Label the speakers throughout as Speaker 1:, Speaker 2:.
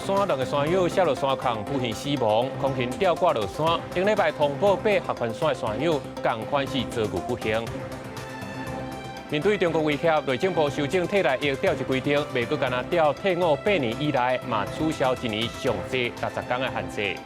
Speaker 1: 山，兩个山友摔落山崁，不幸死亡，空勤吊掛落山。頂禮拜通報爬合歡山的山友，仝款是遭遇不幸。面對中國威脅，內政部修正替代役調職規定，袂閣干焦調退伍8年以內，嘛取消一年上濟60工的限制。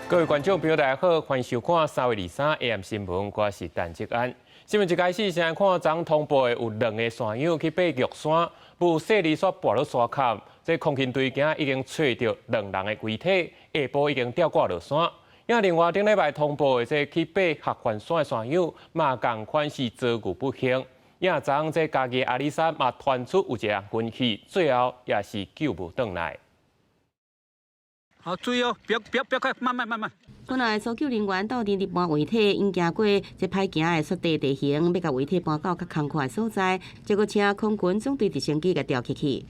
Speaker 1: 各位觀眾朋友，大家好，歡迎收看3月23 AM 新聞，我是陳志安。新聞一開始，先來看昨通報的有兩个山友去爬玉山，無細膩煞跋落山崁，這空勤隊囝已經揣著兩人的遺體，下晡已經吊掛落山。另外頂禮拜通報的這去爬合歡山的山友，嘛仝款是遭遇不幸。昨這嘉義阿里山嘛傳出有一个人昏去，最後也是救無轉來。
Speaker 2: 好，注意哦，不要不要不要快，慢慢慢慢。
Speaker 3: 本來搜救人員鬥陣佇搬遺體，𪜶行過這歹行的雪地地形，欲共遺體搬到較空闊的所在，結果請空軍總隊直升機共調起去。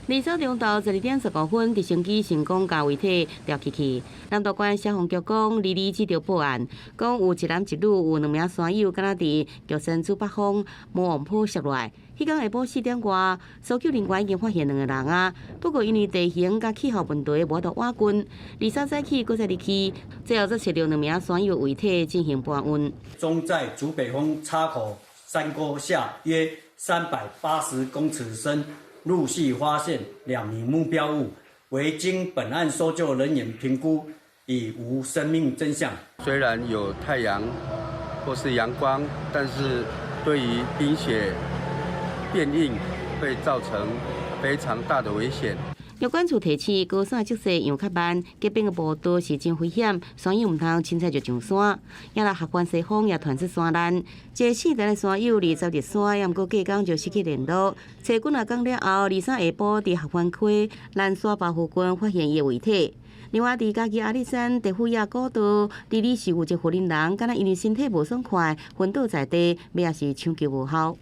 Speaker 3: 23中晝12點15分，直升機成功共遺體調起去。南投縣消防局講，22接著報案，講有一男一女，有兩名山友，敢若佇玉山主北峰魔王坡摔落來。彼工下晡4點外，搜救人員已經發現兩個人啊。不過因為地形佮氣候問題，無法度倚近。23早起，閣再入去，最後才揣著兩名山友遺體進行搬運。
Speaker 4: 終在竹北峰岔口山溝下約380公尺深，陸續發現兩名目標物，為經本案搜救人員評估，已無生命徵象。
Speaker 5: 雖然有太陽或是陽光，但是對於冰雪變硬，會造成非常大的危險。
Speaker 3: 藥管處提醒，高山積雪融較慢，結冰的步道是真危險，山友毋通凊彩就上山。也若合歡西峰也傳出山難，一个姓陳的山友20日山，也毋過隔工就失去聯絡。揣幾若工了後，23下晡佇合歡溪蘭沙壩附近發現伊的遺體。另外，佇嘉義阿里山地虎野古道，佇二是有一個婦人，敢若因為身體無爽快，昏倒在地，尾仔是搶救無效。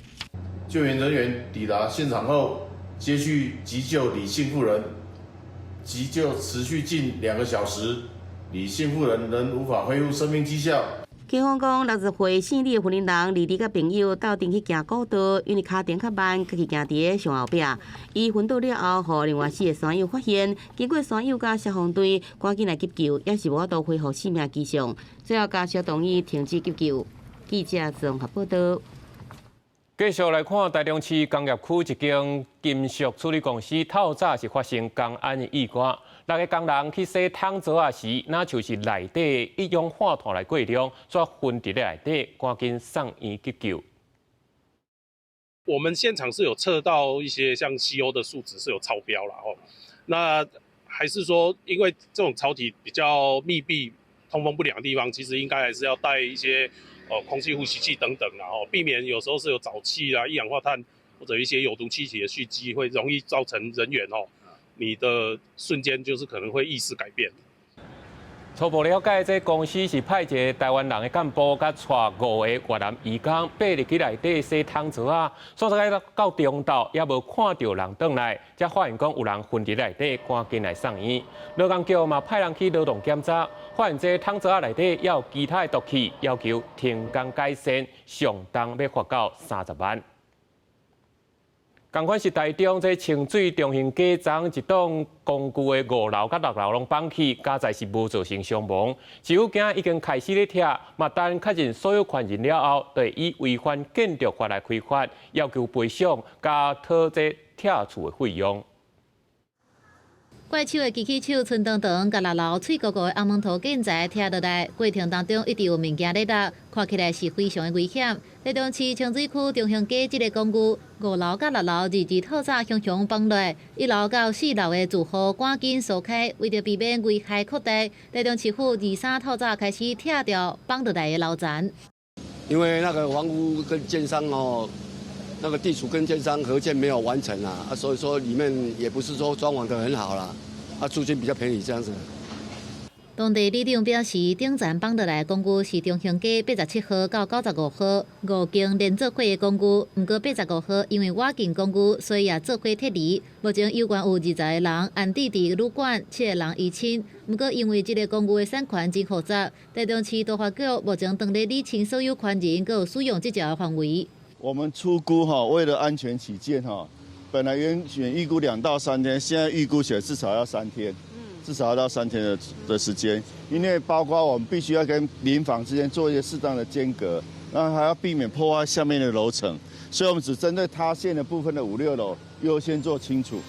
Speaker 6: 救援人員抵達現場後，接續急救李姓婦人，急救持續近2個小時，李姓婦人仍無法恢復生命跡象。
Speaker 3: 警方講，60歲姓李的婦人，二日佮朋友鬥陣去行古道，因為跤程較慢，家己行佇咧上後壁。伊昏倒了後，予另外四个山友發現，經過山友佮消防隊趕緊來急救，也是無法度恢復生命跡象。最後家屬同意停止急救。記者綜合報道。
Speaker 1: 繼續來看台中市工業區一間金屬處理公司，透早是發生工安的意外。六个工人去洗桶槽仔時，若像是內底一氧化碳來過量，煞昏佇咧內底，趕緊送院急救。
Speaker 7: 我們現場是有測到一些像 CO 的數值是有超標啦，哦，那還是說因為這種槽體比較密閉、通風不良的地方，其實應該還是要帶一些空氣呼吸器等等，然後避免有時候是有沼氣啦、一氧化碳或者一些有毒氣體的蓄積，會容易造成人員哦，你的瞬間就是可能會意識改變。
Speaker 1: 初步了解，這公司是派一个台灣人的幹部，佮帶五个越南移工，爬入去內底洗桶槽仔，煞在到中晝猶無看著人轉來，才發現講有人昏佇內底，趕緊來送院。勞工局嘛派人去勞動檢查，發現這桶槽仔內底猶有其他的毒氣，要求停工改善，上重欲罰到30萬。仝款是台中這清水中興街昨一棟公寓的五樓佮六樓攏崩去，佳哉是無造成傷亡。市府今已經開始咧拆，嘛等確認所有權人了後，就會以違反建築法來開罰，要求賠償佮討這拆厝的費用。
Speaker 8: 怪手的機器手伸長長，共六樓脆糊糊的紅毛塗建材拆落來，過程當中一直有物件咧落，看起來是非常的危險。台中市清水區中興街這个公寓五樓佮六樓二二透早雄雄崩落，一樓到四樓的住戶趕緊疏開，為著避免危害擴大，台中市府23透早開始拆掉崩落來的樓層。
Speaker 9: 因為那個房屋跟建商哦，那個地主跟建商合建沒有完成啊，所以說裡面也不是說裝潢得很好啦，啊，租金比較便宜這樣子。
Speaker 8: 當地里長表示，頂層崩落來的公寓是中興街87號到95號五間連做伙的公寓，毋過85號因為倚近公寓，所以也做伙撤離。目前猶原有20個人安置佇旅館，七个人依親。毋過因為這个公寓的產權真複雜，台中市都發局目前正咧理清所有權人閣有使用執照的範圍。
Speaker 10: 我們初估哈，為了安全起見哈，本來原選預估2到3天，現在預估起來至少要三天，至少要到三天的時間，因為包括我們必須要跟鄰房之間做一些適當的間隔，那還要避免破壞下面的樓層，所以我們只針對塌陷的部分的五六樓優先做清除。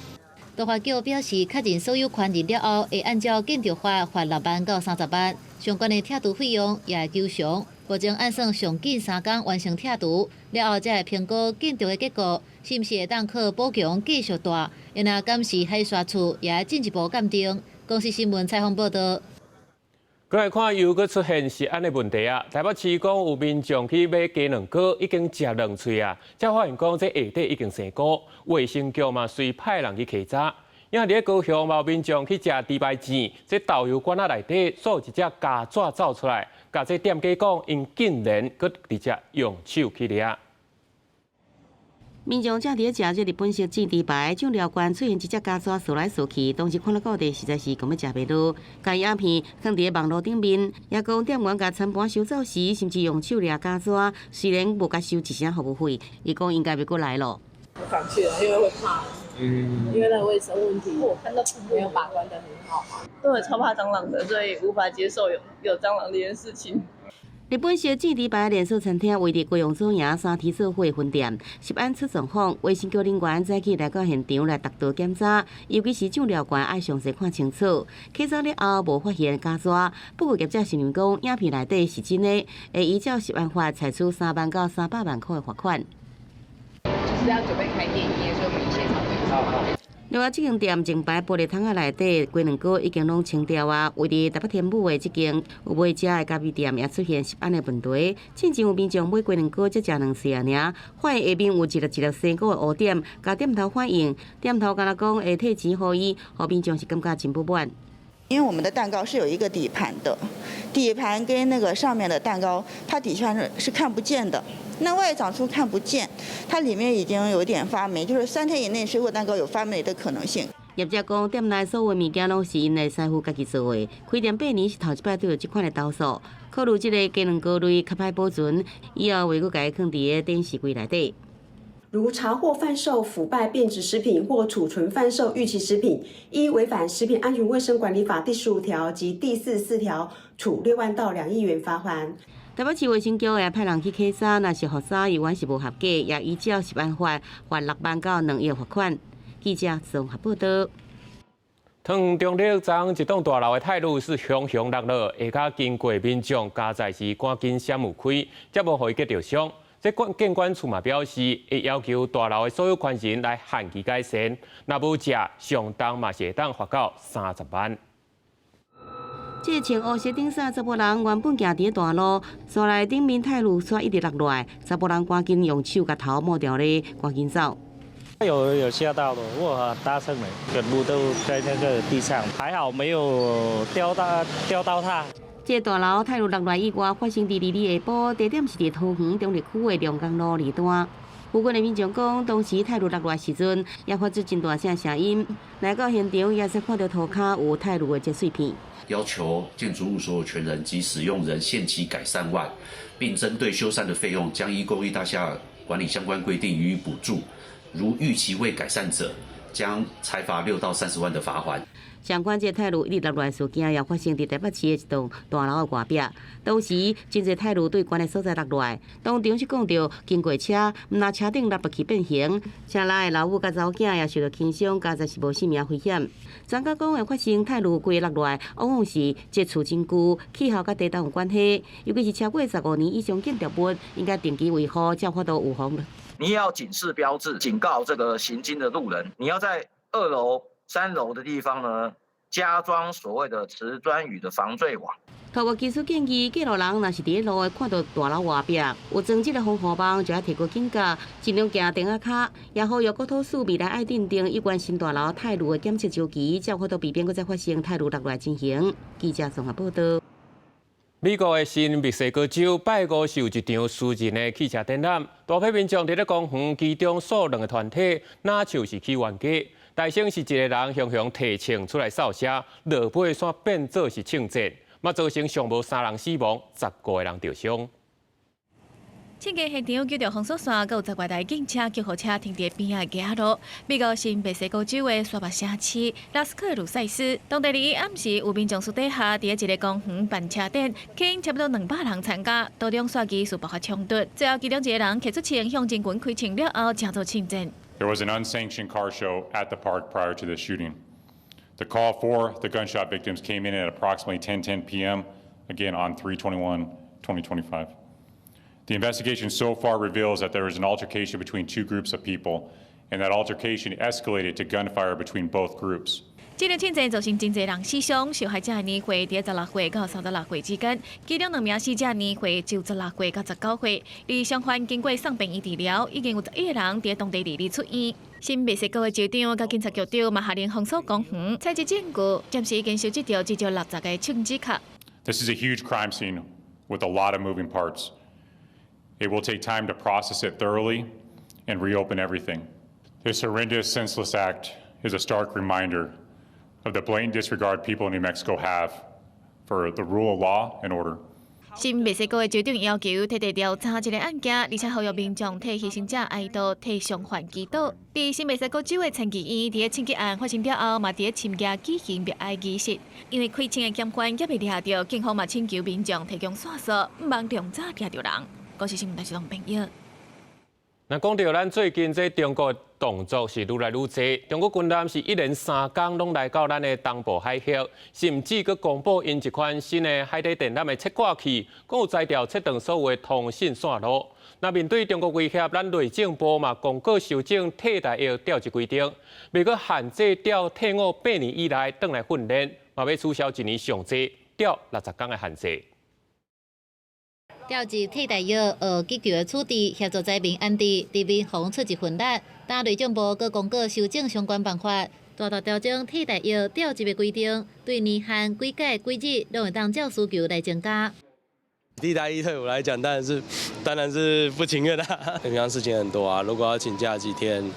Speaker 8: 都發局表示，確認所有權人了後，會按照建築法罰6萬到30萬，相關的拆除費用也會求償。目前按算上緊3工完成拆除，了後才會評估建築的結構是毋是會當靠補強繼續蹛。因若敢是海沙厝，也會進一步鑑定。公視新聞採訪報導。
Speaker 1: 過來看，又閣出現食安的問題啊！台北市講有民眾去買雞卵糕，已經食兩喙啊，才發現講這下底已經生菇。衛生局嘛，隨派人去稽查。因為佇咧高雄，有民眾去食豬排店，這豆油罐仔內底煞有一隻虼蚻走出來，共這店家講，𪜶竟然閣直接用手去掠。
Speaker 3: 民眾正佇咧食這日本式煎豬排，醬料罐出現一隻虼蚻踅來踅去，當時看了到底實在是講欲食袂落。共影片放佇咧網路頂面，也講店員共餐盤收走時，甚至用手掠虼蚻，雖然無共收一聲服務費，伊講應該袂閣來囉。
Speaker 11: 不敢去了，因為會怕，因為那個衛生問題，我看到沒有把關得很好嘛。
Speaker 12: 對，超怕蟑螂的，所以無法接受有蟑螂這件事情。
Speaker 3: 日本式煎豬排連鎖餐廳位佇高雄左營三鐵做伙分店，食安出狀況，衛生局人員早起來到現場來督導檢查，尤其是醬料罐愛詳細看清楚。檢查了後無發現虼蚻，不過業者承認講影片內底是真的，會依照食安法採取3萬到300萬塊的罰款。
Speaker 13: 就是要準備開店營業，所以我們現場會。
Speaker 3: 另外，這間店前排玻璃窗仔內底雞卵糕已經攏清掉啊。位佇台北天母的這間有賣食的咖啡店也出現食安的問題。進前有民眾買雞卵糕才食兩喙仔爾，發現下面有一粒一粒生菇的烏點，共店頭反映，店頭敢若講會退錢予伊，予民眾是感覺真不滿。
Speaker 14: 因為我們的蛋糕是有一個底盤的，底盤跟那個上面的蛋糕，它底下是看不見的。那外長出看不見，它裡面已經有點發霉，就是3天以內水果蛋糕有發霉的可能性。
Speaker 3: 業者講，店內所有物件攏是𪜶的師傅家己做的。開店8年是頭一擺拄著這款的投訴，考慮這个雞卵糕類較歹保存，以後袂閣共伊囥佇个展示櫃內底。
Speaker 15: 如查獲販售腐敗變質食品或儲存販售逾期食品，依違反食品安全衛生管理法第15條及第44條，處6萬到2億元罰鍰。
Speaker 3: 台北市衛生局也派人去稽查，若是予查猶原是無合格，也依照食安法罰6萬到2億罰款。記者綜合報道。
Speaker 1: 桃園中壢昨昏一棟大樓的泰櫓是雄雄落落，下跤經過民眾加載時趕緊閃有開，才無予伊跌著傷。這建管處嘛表示，會要求大樓的所有權人來限期改善，若無者上重嘛是會當罰到30萬。
Speaker 3: 這穿烏色頂衫查埔人原本行佇大路，山內頂面泰櫓煞一直落落來，查埔人趕緊用手共頭抹掉咧，趕緊走。
Speaker 16: 有嚇到的，哇！大聲的，全部都在那個地上，還好沒有掉到他。
Speaker 3: 這大樓泰櫓落來意外發生佇二日下晡，地點是佇桃園中壢區的龍岡路二段。附近的民眾講，當時泰櫓落來時陣，也發出真大聲聲音。來到現場，也是看到塗跤有泰櫓的這碎片。
Speaker 17: 要求建築物所有權人及使用人限期改善外，並針對修繕的費用，將依公寓大廈管理相關規定予以補助。如逾期未改善者，將裁罰6到30萬的罰鍰。
Speaker 3: 相關這泰櫓一直落來事件，也發生佇台北市的一棟大樓的外壁。當時真濟泰櫓對懸的所在落來，當場是講著經過車，毋但車頂落落去變形，車內的老母佮查某囝也受到輕傷，加在是無性命危險。專家講會發生泰櫓規落來，往往是這厝真舊，氣候佮地動有關係，尤其是超過15年以上建築物，應該定期維護，才有法度預防。
Speaker 18: 你也要警示標誌，警告這個行經的路人，你要在2樓、3樓的地方呢，加裝所謂的瓷磚雨的防墜網。
Speaker 3: 土木技師建議，過路人若是佇咧路的看到大樓外壁有裝這个防護網，就愛提高警覺，盡量行頂仔跤。也呼籲國土署未來愛訂定有關新大樓泰櫓的檢測週期，才有法度避免閣再發生泰櫓落來情形。記者綜合報道。
Speaker 1: 美國的新墨西哥州拜五是有一場私人的汽車展覽，大批民眾佇咧公園，其中數兩个團體，若像是去冤家。大先是一個人雄雄提槍出來掃射，落尾煞變做是槍戰，嘛造成上無三人死亡，15個人著傷。
Speaker 19: 槍擊現場救著封鎖線，閣有十外台警車、救護車停佇邊仔的街路。美國新墨西哥州的沙漠城市拉斯克魯塞斯，當地日暗時有民眾私底下佇一个公園辦車展，吸引差不多200人參加。途中煞疑似爆發衝突，最後其中一个人提出槍向人群開槍了後，成做槍戰。
Speaker 20: There was an unsanctioned car show at the park prior to the shooting. The call for the gunshot victims came in at approximately 10:10 p.m. again on 3/21/2025. The investigation so far reveals that there was an altercation between two groups of people, and that altercation escalated to gunfire between both groups.
Speaker 19: 這場槍戰造成真濟人死傷，受害者的年歲佇16歲到36歲之間，其中兩名死者年歲就16歲到19歲。而傷患經過送病院治療，已經有11個人佇當地二日出院。新墨西哥的州長佮警察局長嘛下令封鎖公園，採集證據，暫時已經收集著至少60個槍指殼。
Speaker 20: This is a huge crime scene with a lot of moving parts. It will take time to process it thoroughly and reopen everything. This horrendous, senseless act is a stark reminder of the blatant disregard people in New Mexico have for the rule of law and order.
Speaker 19: 新墨西哥的州長要求徹底調查這个案件，而且呼籲民眾替犧牲者哀悼，替傷患祈禱。佇新墨西哥州的參議院，佇咧槍擊案發生了後，嘛佇咧深夜舉行默哀儀式。因為開槍的嫌犯猶未掠著，警方嘛請求民眾提供線索，毋茫量早掠著人。國視新聞台是朋友。
Speaker 1: 那講著咱最近這中國動作是愈來愈濟，中國軍艦是一連三工攏來到咱的東部海域，甚至閣公布𪜶一款新的海底電纜的切割器，閣有才調切斷所有的通訊線路。那面對中國威脅，咱內政部嘛公告修正替代役調職規定，袂閣限制調退伍8年以內轉來訓練，嘛欲取消一年上濟調60工的限制。
Speaker 8: 調職替代役學急救的處置，協助災民安置，佇民防出一份力。但內政部閣公告修正相關辦法，大大調整替代役調職的規定，對年限、幾屆、幾日，攏會當照需求來增加。
Speaker 21: 替代役對我來講，當然是不情願啦。平常事情很多啊，如果要請假幾天，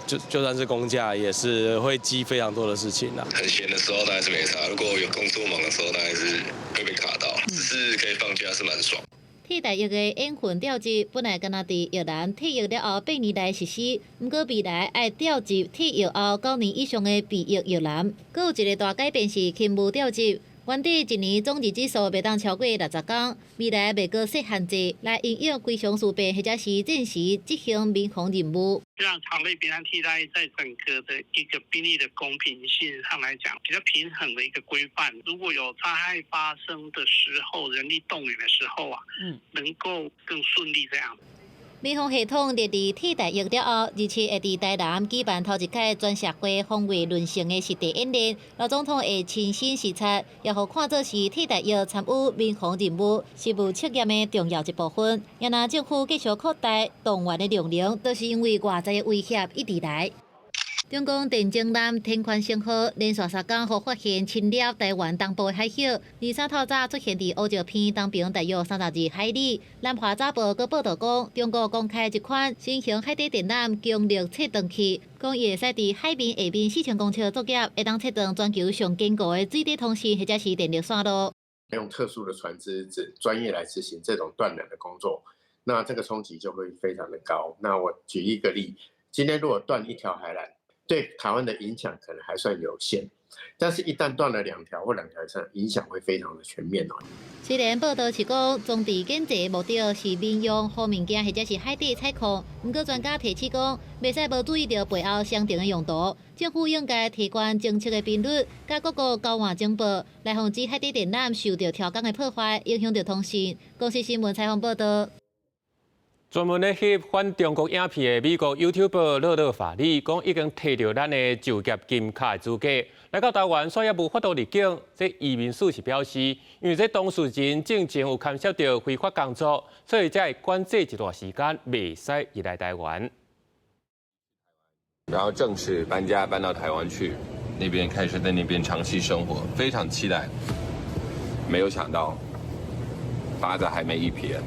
Speaker 21: 就算是公假，也是會積非常多的事情啦。
Speaker 22: 很閒的時候當然是沒差，如果有工作忙的時候，當然是會被卡到。只是可以放假是蠻爽。
Speaker 8: 替代役的延份調職本來干焦佇役人退役了後8年內實施，毋過未來愛調職退役後9年以上的備役役男。閣有一個大改變是勤務調職，原底一年總日子數袂當超過60工，未來袂閣設限制，來因應非常事變或者是戰時執行民防任務。
Speaker 23: 讓常備兵替代役在整個的一個兵力的公平性上來講，比較平衡的一個規範。如果有災害發生的時候，人力動員的時候啊，能夠更順利這樣。
Speaker 8: 民防系統列入替代役了後，而且會佇台南舉辦頭一屆全社會防衛論性的實地演練，老總統會親身視察，也予看做是替代役參與民防任務實務測驗的重要一部分。也若政府繼續擴大動員的量能，都是因為外在的威脅一直來。中共電偵艦天寬星號連續三工予發現侵入台灣東部海域，二三透早出現佇烏石鼻東爿大約32海里。南華早報閣報導講，中國公開一款新型海底電纜強力切斷器，講伊會使佇海面下面4000公尺作業，會當切斷全球上堅固的水底通訊或者是電力線路。
Speaker 24: 用特殊的船隻，專業來執行這種斷纜的工作，那這個衝擊就會非常的高。那我舉一個例，今天如果斷一條海纜，對台灣的影響可能還算有限，但是一旦斷了兩條或兩條以上，影響會非常的全面哦。
Speaker 8: 雖然報道是講裝置建置目的是民用方物件或者是海底採礦，毋過專家提醒講，袂使無注意著背後相同的用途。政府應該提懸偵測的頻率，佮各國交換情報，來防止海底電纜受著跳工的破壞，影響著通訊。公視新聞採訪報導。
Speaker 1: 專門咧翕反中國影片的美國 YouTuber 樂樂法利講，已經提著咱的就業金卡的資格，來到台灣，煞猶無法度入境。這移民署是表示，因為這當事人進前有牽涉著非法工作，所以才會管制一段時間，袂使入來台灣。
Speaker 25: 然後正式搬家搬到台灣去，那邊開始在那邊長期生活，非常期待。沒有想到，八字還沒一撇，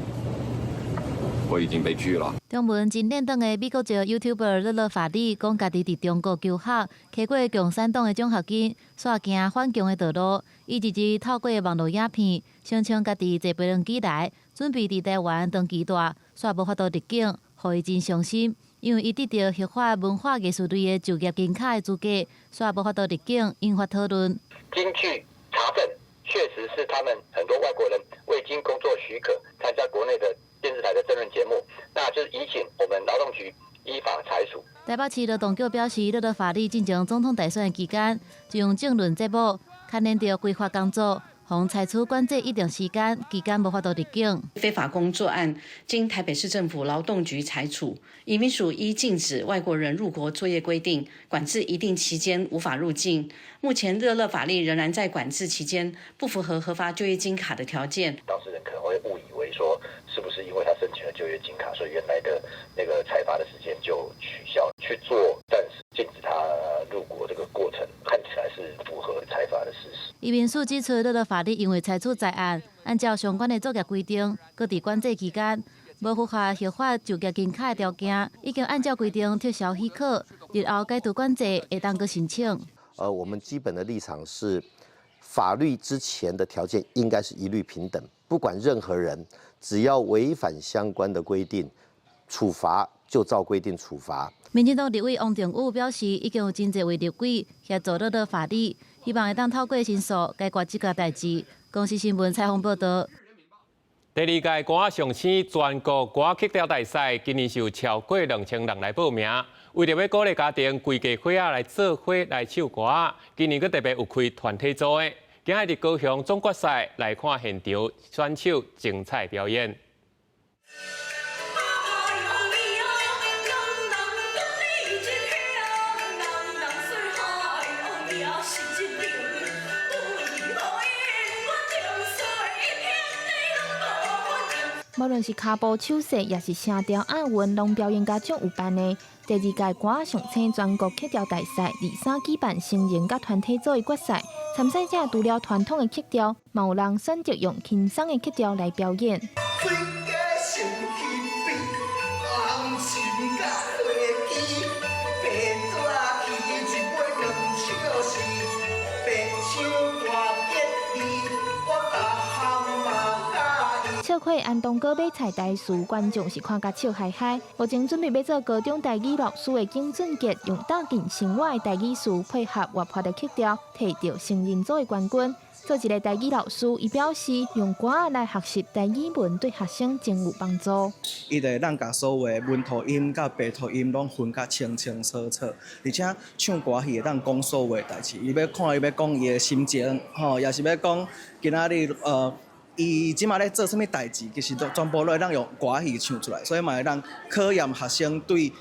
Speaker 25: 我已經被拒了。
Speaker 8: 中文真練檔的美國籍 YouTuber 樂樂法利講，家己佇中國求學，提過共產黨的獎學金，煞行反共的道路。伊日日透過網路影片，聲稱家己坐飛機來，準備佇台灣長期蹛。煞無法度入境，予伊真傷心。因為伊得著核發文化藝術類的就業金卡的資格，煞無法度入境，引發討論。
Speaker 2: 經據查證，確實是他們很多外國人未經工作許可參加國內的電視台的政論節目，那就是提請我們勞動局依法裁處。
Speaker 8: 台北市勞動局表示，樂樂法里進前總統大選期間，就用政論節目牽連著違法工作，予裁處管制一定時間，期間無法度入境。
Speaker 4: 非法工作案經台北市政府勞動局裁處，移民署依禁止外國人入國作業規定，管制一定期間無法入境。目前樂樂法利仍然在管制期間，不符合核發就業金卡的條件。
Speaker 2: 當事人可能會誤以為說，是不是因為他申請了就業金卡，所以原來的那個裁罰的時間就取消，去做暫時禁止他入國這個過程，看起來是符合裁罰的事實。
Speaker 8: 移民署指出，樂樂法利因為裁處在案，按照相關的作業規定，閣佇管制期間無符合核發就業金卡的條件，已經按照規定撤銷許可，日後解除管制會當閣申請。
Speaker 5: 我們基本的立場是，法律之前的條件應該是一律平等，不管任何人，只要違反相關的規定，處罰就照規定處罰。
Speaker 8: 民進黨立委王定宇表示，已經有真濟位立委協助樂樂法利，希望會當透過申訴解決這個代誌。公視新聞採訪報導。
Speaker 1: 第二屆歌仔上星全國歌仔曲調大賽，今年是有超過2000人來報名。為著欲鼓勵家庭規家伙仔來做伙來唱歌仔，今年閣特別有開團體組的。今仔日佇高雄總決賽來看現場選手精彩表演。
Speaker 6: 無論是跤步手勢，抑是聲調押韻，攏表演甲足有範的。第二屆歌仔上星全國曲調大賽，二三舉辦成人佮團體組的決賽。參賽者除了傳統的曲調，嘛有人選擇用輕鬆的曲調來表演。笑看安東哥買菜台詞，觀眾是看甲笑嗨嗨。目前準備欲做高中台語老師的景俊傑，用貼近生活的台語詞配合活潑的曲調，摕著成人組的冠軍。做一个台語老師，伊表示用歌仔來學習台語文對學生真有幫助。
Speaker 7: 伊就會當共所有的文吐音佮白吐音攏分甲清清楚楚，而且唱歌戲會當講所有的代誌。伊欲看伊欲講伊的心情，吼，抑是欲講今仔日伊這馬咧做啥物代誌，其實都全部攏會當用歌戲唱出來，所以嘛會當考驗學生對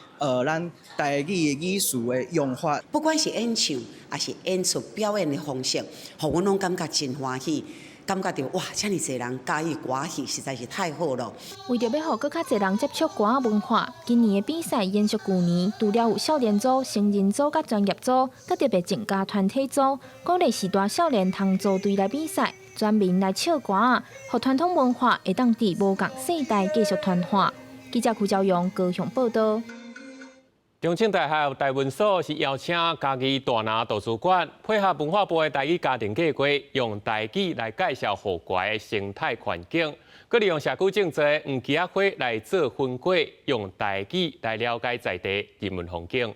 Speaker 7: 咱台語的語詞的用法。
Speaker 26: 不管是演唱，抑是演出表演的方式，予阮攏感覺真歡喜，感覺著哇，遮爾濟人佮意歌戲，實在是太好了。
Speaker 6: 為著欲予閣較濟人接觸歌仔文化，今年的比賽延續舊年，除了有少年組、成人組佮專業組，閣特別增加團體組，鼓勵序大少年通組隊來比賽。全民來唱歌仔，予傳統文化會當佇無仝世代繼續傳傳。記者柯昭陽高雄報導。
Speaker 1: 中正大學台文所是邀請嘉義大拿圖書館配合文化部的台語家庭計劃，用台語來介紹雨怪的生態環境，閣利用社區種植黃枝仔花來做粉果，用台語來了解在地人文風景。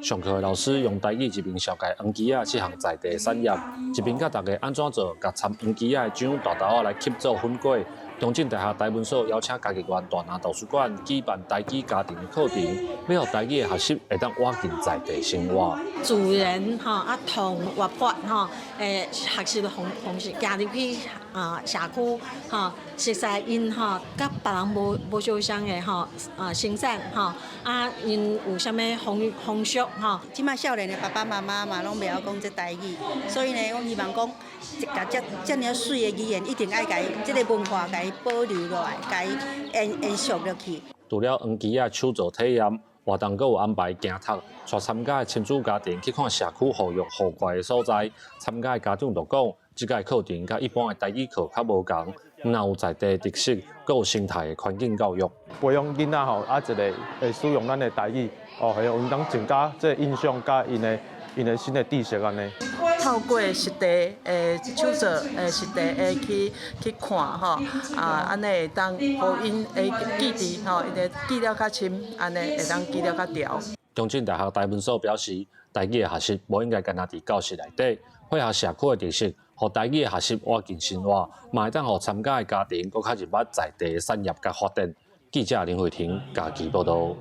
Speaker 27: 上課的老師用台語一邊紹介黃枝仔這項在地產業，一邊教大家按怎做，共摻黃枝仔的漿豆豆仔來吸做粉粿。中正大學台文所邀請嘉義縣大拿圖書館舉辦台語家庭的課程，欲予台語的學習會當倚近在地生活。
Speaker 28: 自然吼啊，同活潑吼，學習的方式，行入去啊社區吼，熟似𪜶吼，佮別人無相像的吼啊生產吼啊，𪜶有啥物風俗吼。
Speaker 14: 這馬少年的爸爸媽媽嘛攏袂曉講這台語，所以呢，我希望講，共這遮爾媠的語言，一定愛共伊這个文化共伊保留落來，共伊延續落去。
Speaker 27: 除了黃枝仔手作體驗，活動閣有安排行讀，帶參加的親子家庭去看社區護育雨怪的所在。參加的家長就講，這屆課程佮一般的台語課較無仝，毋但有在地特色，閣有生態的環境教育。
Speaker 29: 培養囡仔吼，啊一个會使用咱的台語，哦，會用當增加這个印象，佮𪜶的新的知識按呢。
Speaker 9: 透過實地的手作，實地的去看吼，啊，按呢會當予𪜶會記佇吼，𪜶會記了較深，按呢會當記了較牢。
Speaker 27: 中正大學台文所表示，台語的學習無應該干焦佇教室內底，配合社區的特色，予台語的學習活進生活，嘛會當予參加的家庭閣較入捌在地的產業佮發展。記者林慧婷家己報導。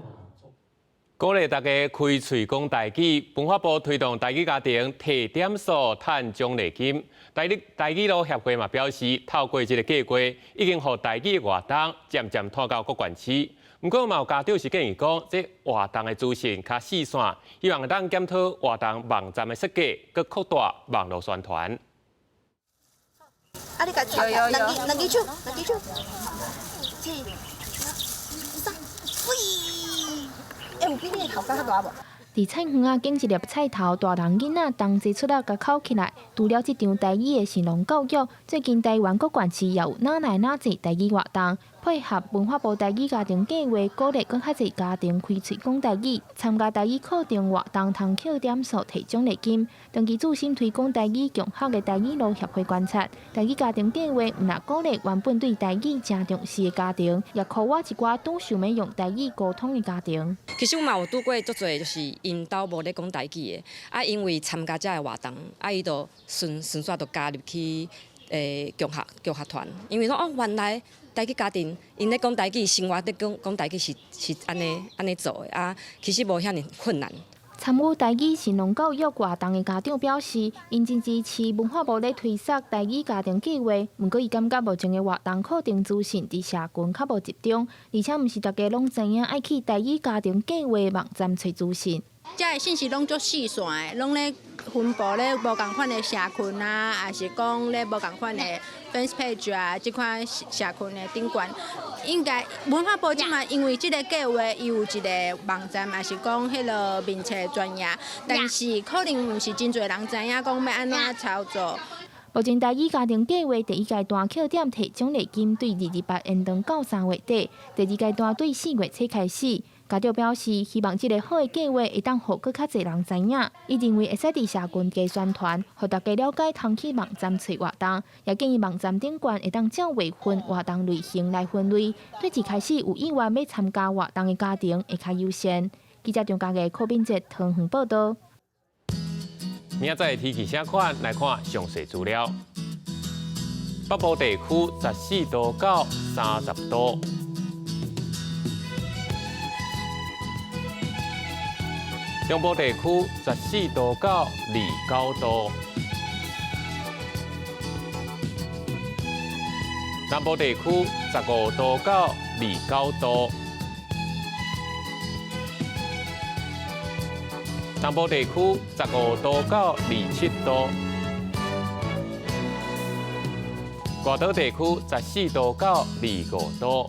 Speaker 1: 鼓勵大家開喙講台語，文化部推動台語家庭提點數趁獎勵金。台語台語路協會嘛表示，透過這个計畫，已經予台語活動漸漸拓到各縣市。毋過嘛有家長是建議講，這活動的資訊較細散，希望會當檢討活動網站的設計，閣擴大網路宣傳。
Speaker 14: 啊！你共插兩支，兩支手，兩支手，一、三，喂！欸，有比你的頭閣較大無？
Speaker 6: 佇菜園仔揀一粒菜頭，大人囡仔同齊出來共囥起來。除了這場台語的神農教育，最近台灣各縣市也有哪來哪濟台語活動，配合文化部台語家庭計畫，鼓勵閣較濟家庭開喙講台語，參加台語課程活動，通扣點數提獎勵金。長期注心推廣台語共學的台語路協會觀察，台語家庭計畫毋但鼓勵原本對台語誠重視的家庭，也箍倚一寡拄想欲用台語溝通的家庭。
Speaker 10: 其實阮嘛有拄過足濟，就是𪜶兜無咧講台語的，啊，因為參加這个活動，啊，伊就順順煞就加入去共學共學團，因為講哦，原來台語家庭𪜶咧講台語，生活咧講講台語是是按呢按呢做的啊，其實無遐爾困難。
Speaker 6: 參與台語神農教育活動的家長表示，𪜶真支持文化部咧推捒台語家庭計畫，毋過伊感覺目前的活動課程資訊佇社群較無集中，而且毋是逐家攏知影愛去台語家庭計畫網站揣資訊。
Speaker 11: 這个信息攏足細散的，攏咧分布咧無仝款的社群啊，抑是講咧無仝款的 fans page 啊，這款社群的頂懸，應該文化部這馬因為這个計畫，伊有一个網站，抑是講彼个面冊專頁，但是可能毋是真濟人知影講欲按怎操作。
Speaker 6: 目前台語家庭計畫第一階段扣點提獎勵金對2/28延長到3月底，第二階段對4月初開始。家長表示，希望這个好的計畫會當予閣較濟人知影。伊認為會使佇社群加宣傳，予大家了解通去網站揣活動，也建議網站頂懸會當照月份活動類型來分類，對一開始有意願欲參加活動的家庭會較優先。記者張家藝、柯敏哲、桃園報導。
Speaker 1: 明仔載天氣啥款？來看詳細資料。北部地區14度到30度。中部地區14度到29度，南部地區15度到29度，東部地區15度到27度，外島地區14度到25度。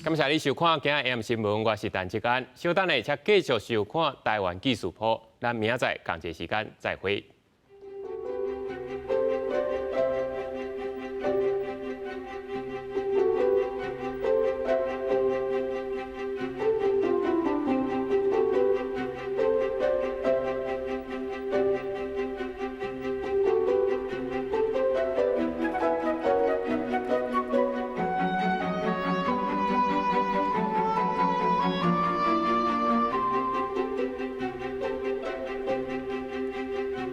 Speaker 1: 感謝你收看今仔 AM 新聞，我是陳志安。稍等下，請繼續收看台灣記事簿。咱明仔載仝一个時間再會。